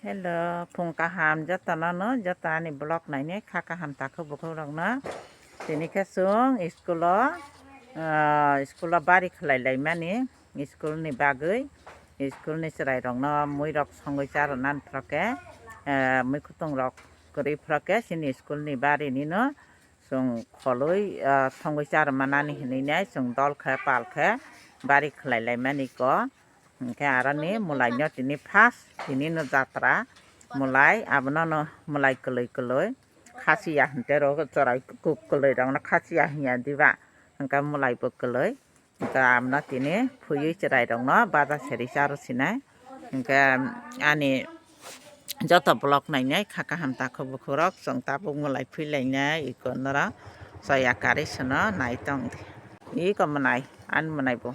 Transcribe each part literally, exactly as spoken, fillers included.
Hello, phung kaham jotono no, joto ani vlog nainai kha kaham takhuk bukhuk rokno. Tini khe chwng school o, ah, school o bari khlai laimani, school ni bagwi, school ni chwrai rokno mui rok songwi cha rwna phwrok khe, eh, mui kutung rok kwrwi phwrok khe chini school ni bari ni no chwng kholwi, ah, songwi cha rwmanani hinwi nai chwng dol khe pal khe bari khlai laimani ko. Hwnkhe aroni mwlaino tini first tini no jatra mwlai abono no mwlai kwlwi kwlwi khasiya hwnkhe ro chwrai kuk kwlwi rokno khasiya hinya diba hwnkhe mwlai bo kwlwi hwnkhe abono tini phuywi chwrai rokno baja seri cha rw sinai hwnkhe ani joto vlog nainai kha kaham takhuk bukhuk rok chwng tabuk mwlai phui lainai iko norok chaya karwi sano nai tong di iko mwnai ani mwnai bo.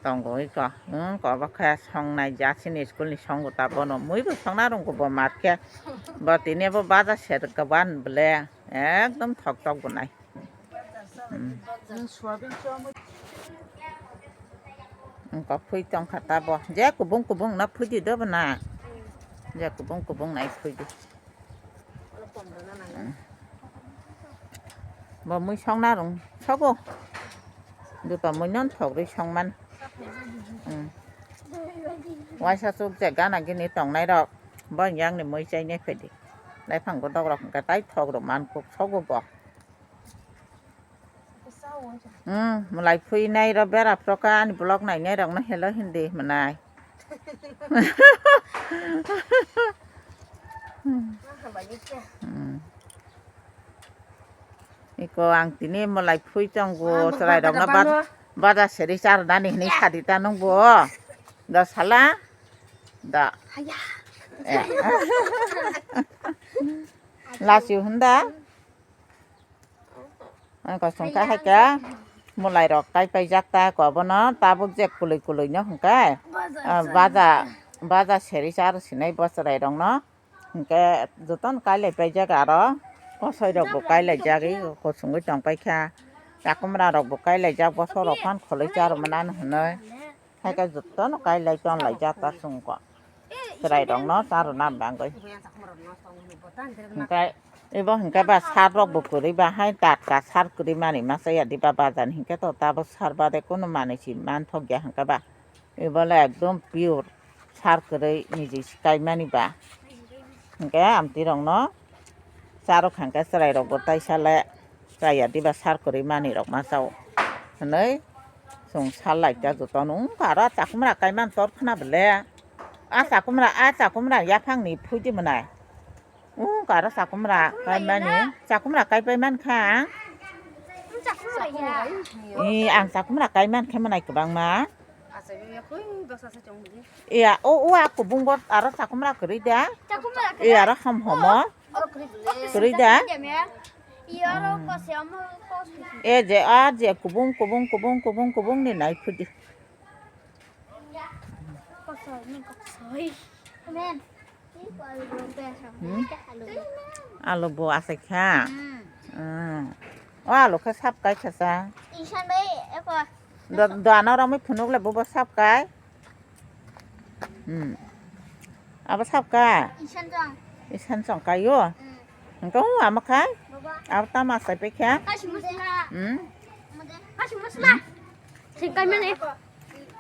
Tongo iko, hmm, kobo khe songnai ja chini school ni songo ta bono mui bo songna rwngko bo mat khe. Bo tini bo baja ser kwban ble ekdom thok thok bo nai. Hmm. Wngkha phui tongkha ta bo. Je kubung kubung na phui di do bo na. Je kubung kubung nai phui di. Bo mui songna rung sogo. Duto mui non thok rwi songman. Waisa chuk je gana gini tongnai rok. Bo yang ni mui chainai phaidi. Lai phang bo dok rok hwnkhe tai thok rok man kuk sogo bo. Hmm, mwlai phui nai ro bera proka ani vlog nai nai rok no hello hindi mwnai. Hmm. Iko ang tini mwlai phui tongo chwrai rok no bad-, bada seri char nani hini sadi ta nung bo. Da sala. Da. Eh. Lasiu hunda. Ang kosong ka hai ka mwlai rok kai paijak ta ko bono tabuk je kului kului no hwnkhe, ah, baja, baja seri char sinai bo chwrai rok no hwnkhe jotono kai lai paijak aro kosoi rok bo kai lai jak kosongwi tong paikha chakwmra rok bo kai lai jak bosor rok phan kholoi char mwnano hwnwi. Hai khe jotono kai lai ton lai jak ta chwng ko. Chwrai rok no cha rwna bagwi. Hwnkhe ebo hwnkhe ba sar rok bo kwrwi ba hai tatka sar kwrwi mani masa ya diba bajan hwnkhe to tabo sar bade kunu manwi si man thok ya hwnkhe ba. Ebo le ekdom pure sar kwrwi niji si kai mani ba. Hwnkhe amtwi rok no Charwk hwnkhe chwrairokbo taisa le chaya diba sar kwrwi manwirok ma chao hwnwi chwng sal lai ta jotono. Wngkha aro chakwmra kaiman tor khna bwle. A chakwmra, a chakwmra yaphangni phuidi mwnai. Wngkha aro chakwmra kaimani, chakwmra kaipai mankha ang. Ee, ang chakwmra kaimankhe mwnai kwbangma. Iya, o, o a kubungo aro chakwmra kwrwi da. Iya, aro ham homo. Kwrwi da. E je, a je, kubung, kubung, kubung, kubung, kubung ni nai phudi. Hmm? Alu bo asai kha. Hmm. O alu khe sap kai kha sa. Isan bai eko. Do, do ano ramwi phunuk le bo bo sap kai. Hmm. Abo sap ka? Isan chong. Isan chong kai o. Hmm. Engko ama kha? Baba. Abo tama sai pe kha? Kashi musla. Hmm. Kashi musla. Sing kai mane.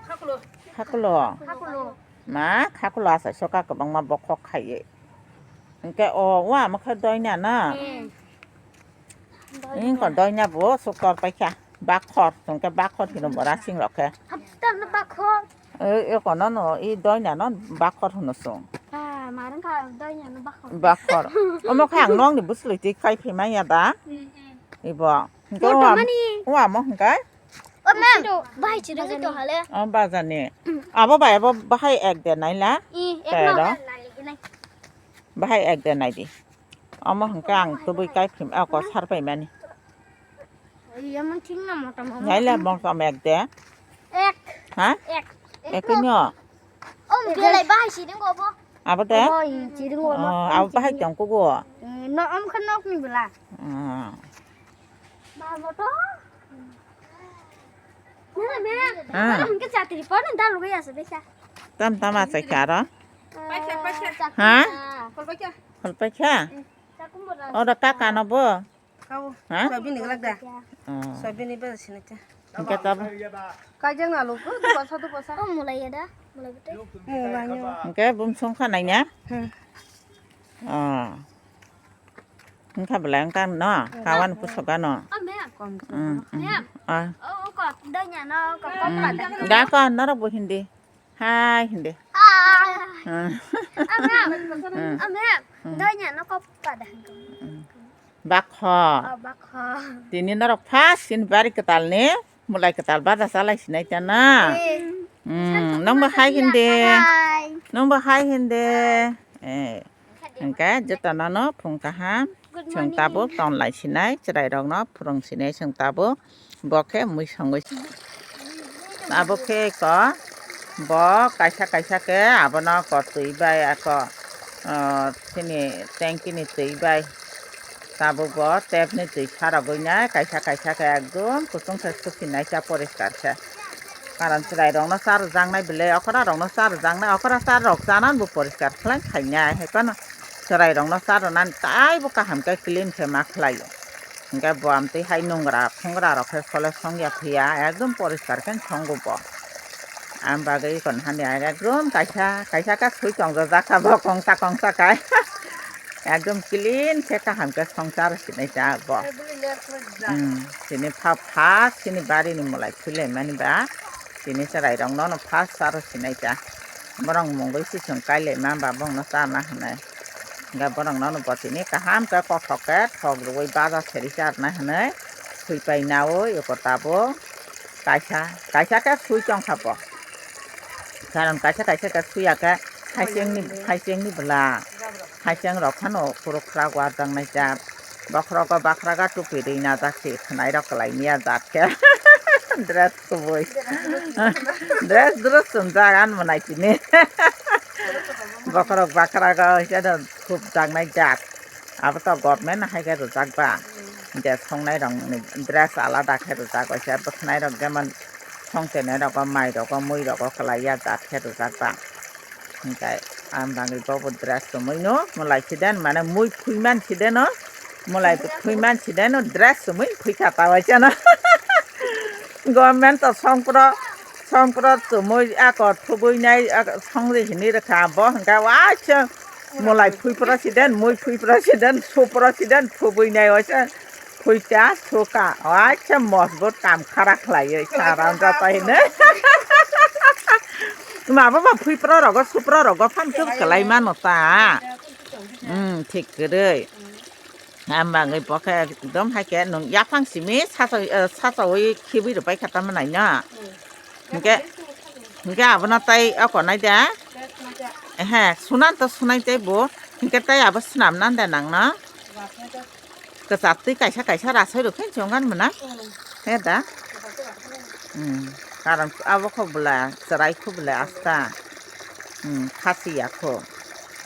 Khakulo. Khakulo. Ma khakulo asai soka kwbangma bokhok khai. Hwnkhe o wa mwkha doina na. Engko doina bo suktor paikha. Bakhor, hwnkhe bakhor hino bo rasing rok khe. Hapta no bakhor. E, e kono no, i doina no bakhor hino sung. Ah, marang kha doina no bakhor. Bakhor. Omo khe ang nongni bwswlwi twi kai phai manya da. Ibo. Hwnkhe wa, wa mo hwnkhe? O ma'am, bahai chiri to hale. O bajani. Abo bai abo bahai ek de naila. I, ek no. Bahai ek de nai di. Omo hwnkhe ang tubui kai phim ako sar pai mani. Iya mun thing na motom. Naila motom ek de. Ek. Ha? Ek. Ek no. Om belai bahai chiri go bo. Abo de? Oh, chiri go. Oh, abo bahai tong ko go. No om khan nok ni bela. Tam tam asai kha aro. Ha? Kolpai kha? Oro kaka no bo? Kau. Ha? Soyabini glak da. Oh. Soyabini ba sinita. Hingke tabo. Kaijang na lo ko, tu pasa, tu pasa. Oh, mulai ya da. Mulai betul. Mulai nyo. Hingke bum song kha nai nya? Hmm. Oh. Hingke belai hingke no, kawan pusok ano. Oh, ma'am. Kom. Hmm, hmm. Ma'am. Ah. Oh, ko, danya no, ko, ko, pada. Da ko, norok bo hindi. Hai hindi. Hai. Hmm. Ah, ma'am. Hmm. Ah, ma'am. Hmm. Danya no, ko, pada. Hmm. Bakho. Oh, bakho. Tini norok first in bari kwtal ni, mulai kwtal bada salai sinai ta na. Eh. Hmm, nong bo hai hindi. Hai. Nong bo hai hindi. Eh. Hingke jotono no phung kaham. Good morning. Chwng tabuk ton lai sinai, chwrai rok no phwrwng sinai chwng tabuk. Bo khe mui songwi. Abo khe ko, bo kaisa kaisa khe abono ko twi bai ako, ah, chini tanki ni twi bai. Tabuk bo tap ni twi sarogwi nai, kaisa kaisa khe ekdom kuchung khe susi nai cha poriskar khe. Karon chwrai rok no cha rwjak nai bwle, okra rok no cha rwjak nai, okra cha rok chana bo poriskar khlai khai nai, hai phano chwrai rok no cha rwna tai bo kaham khe clean khe ma khlai o. Hingke bo amtwi hai nungra phungra rok khe sole songya phiya, ekdom poriskar khe songo bo. Ang bagwi kon hani ekdom kaisa, kaisa khe sui tongjak kha bo kongsa kongsa kai. Ekdom clean khe kaham khe songchar sinai ta bo. Hmm, sini pha, pha sini bari ni mulai philai mani ba. Sini chwrai rok no no pha charo sinai ta. Borok mungwi sisung kailai ma ba bongno chana hinwi. Hingke borok no no bo tini kaham khe kothok khe thok rwui baja seri charwna hinwi sui pai naui eko tabuk kaisa, kaisa khe sui tongkha bo. Karon kaisa kaisa khe suya khe haichengni, haichengni bwla, haicheng rok phano phuru khwrak wajaknai jak. Bokhorogo bakhraga tupi ri najak si khwnai rok kwlai mia jat khe. Dress kubui. Dress dress chumjak ani mwnaitini. Bokhorok bakhrago hwnkhe no khub jaknai jat. Abo to government hai khe rwjak ba. Hwnkhe songnai rokni dress alada khe rwjak. Waisa bwkhnai rok jemon song tenai rogo, mai rogo, mui rogo kwlai ya jat khe rwjak ba. Hingke ang bagwi bobo dress chumui no, mwlai siden, mane mui phui man siden no, mwlai phui man siden no, dress chumui phui kha ta waisa no. Government to songpro, songpro chumui ako thubui nai, ako songri hini rwkha, bo hingke waisa mwlai phui pro siden, mui phui pro siden, su pro siden, thubui nai waisa. Phuita suka, waisa mosbut kam khara khlaiwi saran jata hino. Mabo ba phuipra rogo, supra rogo phan khe kwlai mano ta. Hmm, thik kwrwi. Ang bagwi bo khe ekdom hai khe nwng yaphang simi sachawi, eh, sachawi khibwi rwpai kha tamo naina. Hingke, hingke abono tai oko nai de. Ehe, sunan to sunai tei bo. Hingke tai abo swnam nan de nang no. Kwchak twi kaisa kaisa rasai rok khe chongan mwnai. He da? Hmm. Karon abo kho bwla, chwrai kho bwla asta. Hmm, khasi ya kho.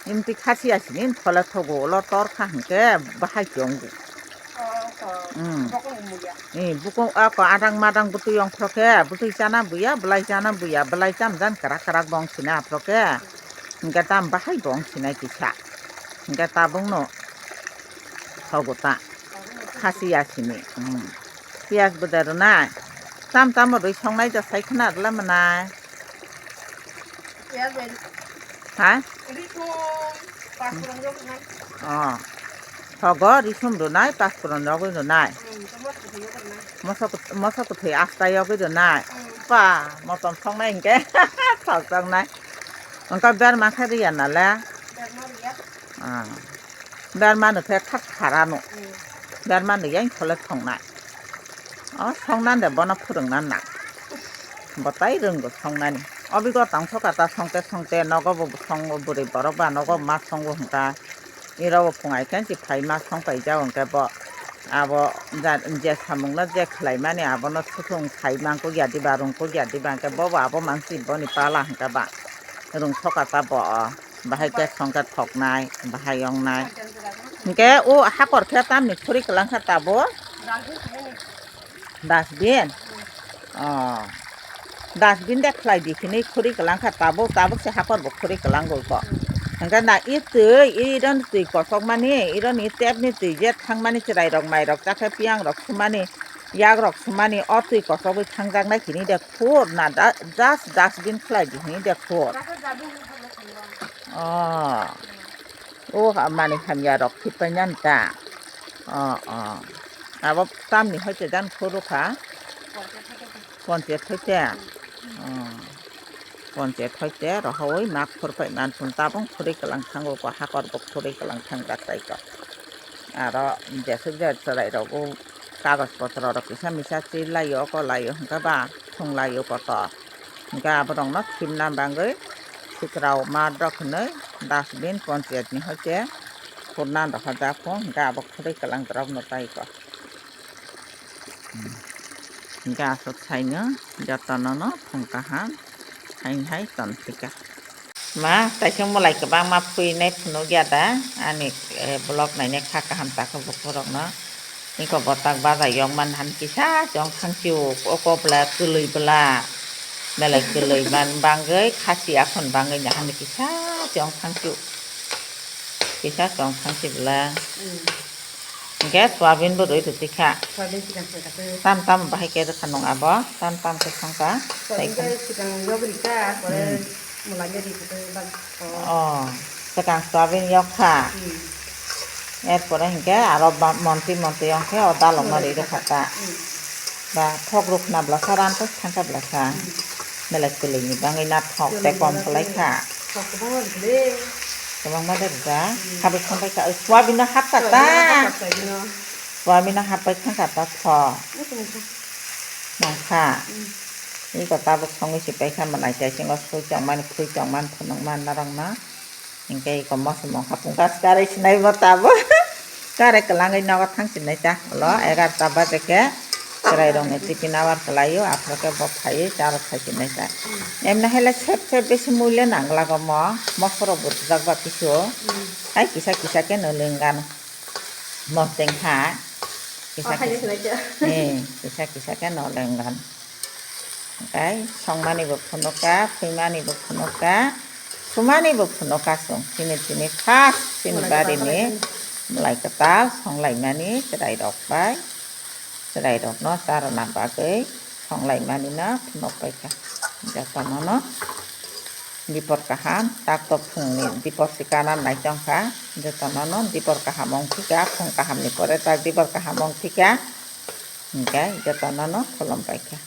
Imtwi khasi ya sini thole thogo ulo tor kha hwnkhe bahai tongo. Hmm. Ni bukung ako adang madang bwtwi ongkhor khe bwtwi chana buya, bwlai chana buya, bwlai chamjan kwrak kwrak bong sina aphro khe. Hwnkhe tam bahai bong sinai kisa. Hwnkhe tabukno. Thogo ta. Khasi ya sini. Hmm. Piyaj bo da rwnai. Tam tam rwi songnai da sai khna rwla mwnai. Piyaj bai. Ha? Risum, pasporon rok rwnai. Oh. Thogo risum rwnai, pasporon rogwi rwnai. Hmm, to moso kwthwi rok rwnai. Moso kwth-, moso kwthwi asta yogwi rwnai. Hmm. Pa, motom songnai hwnkhe. Thokjaknai. Wngkha berma khe riya nale? Berma riya. Ah. Berma no khe thak kharano. Hmm. Berma no yang thole thongnai. O songnan de bono phwrwngna nang. Bo tai rwngbo songnani. Obigo tang soka ta songte songte nogo bo songo bwrwi borok ba nogo ma songo hwnkha. Iro bo phung ai khe si phai ma song paijak hwnkhe bo abo ja-, je samung no je khlai mani abono suthung sai mangkuk ya diba rwngkuk ya diba hwnkhe bo bo abo mansi boni pala hwnkha ba rwng soka ta bo o. Bahai khe songkhe thoknai, bahai ongnai. Hwnkhe o hakor khe tamni khuri kwlangkha tabuk? Dustbin? Oh. Dustbin de khlai di hwnwi khuri kwlangkha tabuk, tabuk se hakor bo khuri kwlango bo. Hwnkhe na i twi, i roni twi kosokmani, i roni tepni twi je thangmani chwrairok mairok chakhe piyangrok sumani, yagrok sumani, o twi kosogwi thangjaknai tini de khur na da-, just dustbin khlai di hini de khur. O, o ha-, manwi hamya rok thik pai nani ta. O, o. Abo tamni hoi te dan khuru kha. Ponchayat hoi te. O. Ponchayat hoi te rohoi mak khur pai man phun tabung khuri kalang thango ko hakor bo khuri kalang thang jak tai ko. Aro jesuk je chwrai rogo kagoj potro rok kisa misa chi laio ko laio hwnkhe ba thung laio kotor. Hwnkhe aborokno thimna bagwi swikrao mat rok hinwi dustbin ponchayat ni hoite khurna dohorjak phung, hwnkhe abo khurui kwlang rokno tai ko. Hwnkhe aswk saino jotono no phung kaham hai hai ton thika. Ma, taisong mwlai kwbangma phuinai phunukya da, ani, eh, vlog nainai kha kaham takhubo borokno. Niko botak baja yokman han kisa chong thangchio, oko bwla kwlwi bwla. Belai kwlwi man bangwi khasi aphun bangwi nahani kisa chong thangchio. Kisa chong thangchi bwla. Hwnkhe soyabin bo rwi rwtwi kha. Soyabin sikang sikang khe. Tam tam bahai khe rwkha nung abo, tam tam khe thangkha. Soyabin khe sikang yogri kha, pore hmm. Mwlai yogri khe bang. Oh, swkang soyabin yok kha. Hmm. Erpore hinkhe aro ba-, monti monti yong khe o dalok no rwi rwkha ta. Hmm. Ba thok rwkhna bwlasa ran thok thangkha bwlasa. Hmm. Belai kwlwini bangwi na thok tei kom kwlai kha. Thok kwbangma rwkha le. Kwbangma de rwkha. Hmm. Habwi thangbai kha. Soyabin no hap kha ta. Soyabin no hap kha, soyabin no. Soyabin no hap bai thangkha ta thok. Nokha. Hmm. Iko tabuk songwi se paikha, mwlai chaisingo sui tongmani, khui tongmani, phunukmani norokno. Hinkhe iko moso mongkha pungkha se karwi sinai bo tabuk. Karwi kwlangwi nogo thang sinai ta. Ulo egarota baje khe chwrai rokni tiffin hour kwlaio, aphuru khe bo phaiwi charwk khai sinai ta. Emni hai le sep sep besi mui le nanglago mo. Moso rok bo rwjak ba kisu. Hai kisa kisa khe no lenggan. Mosdeng hai. Kisa kisa. Eh, kisa kisa khe no lenggan. Tei songmani bo phunukha, thwimani bo phunukha, sumani bo phunukha chwng. Chini, chini first chini barini mwlai kwtal songlaimani chwrai rok bai. Chwrai rokno charwna bagwi songlaimani no phunuk paikha. Jotono no dipor kaham, tak tok phungni dipor se kana nai tongkha. Jotono no dipor kaham wng thika, phung kaham ni pore tak dipor kaham wng thika. Hinkhe jotono no khulum paikha.